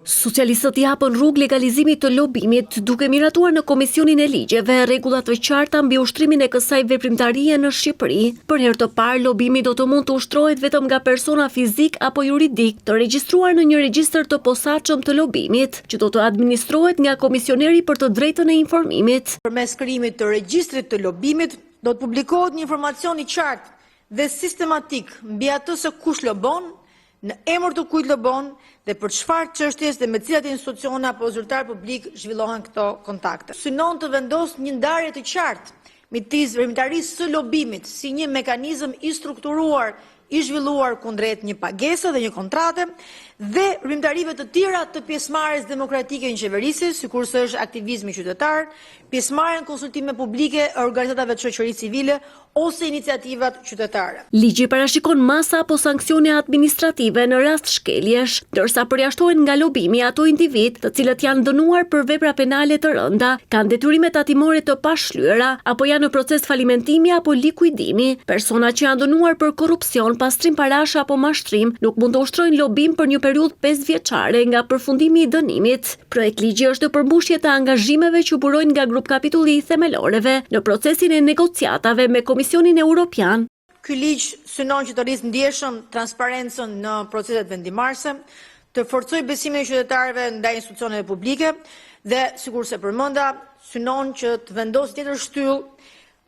Socialistët i hapën rrugë legalizimit të lobimit, duke miratuar në Komisionin e Ligjeve rregulla të qarta mbi ushtrimin e kësaj veprimtarie në Shqipëri. Për herë të parë, lobimi do të mund të ushtrohet vetëm nga persona fizikë apo juridikë të regjistruar në një regjistër të posaçëm të lobimit, që do të administrohet nga Komisioneri për të Drejtën e Informimit. Përmes krijimit të regjistrit të lobimit, do të publikohet një informacion i qartë dhe sistematik mbi atë se kush lobon, në emër të kujt lobon dhe për çfarë çështjes dhe me cilat institucione apo zyrtarë publikë zhvillohen këto kontakte. Synon të vendosë një ndarje të qartë midis veprimtarisë së lobimit si një mekanizëm i strukturuar i zhvilluar kundrejt një pagese dhe një kontrate dhe veprimtarive të tjera të pjesëmarrjes demokratike në qeverisje, sikurse është aktivizmi qytetar, pjesëmarrja në konsultime publike e organizatave të shoqërisë civile ose iniciativat qytetare. Ligji parashikon masa apo sanksione administrative në rast shkeljesh, ndërsa përjashtohen nga lobimi ato individë të cilët janë dënuar për vepra penale të rënda, kanë detyrime tatimore të pashlyera apo janë në proces falimentimi apo likuidimi. Personat që janë dënuar për korrupsion, pastrim parash apo mashtrim nuk mund të ushtrojnë lobim për një periudhë pesëvjeçare nga përfundimi i dënimit. Projektligji është në përmbushje të angazhimeve që burojnë nga grupkapitulli i Themeloreve në procesin e negociatave me Komisionin Europian. Ky ligj synon që të rrisë ndjeshëm transparencën në proceset vendimmarrëse, të forcojë besimin e qytetarëve ndaj institucioneve publike dhe, sikurse përmenda, synon që të vendosë tjetër shtyllë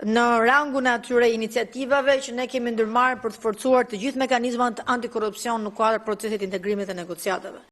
në rangun e atyre iniciativave që ne kemi ndërmarrë për të forcuar të gjithë mekanizmat antikorrupsion në kuadër të procesit të integrimit dhe negociatave.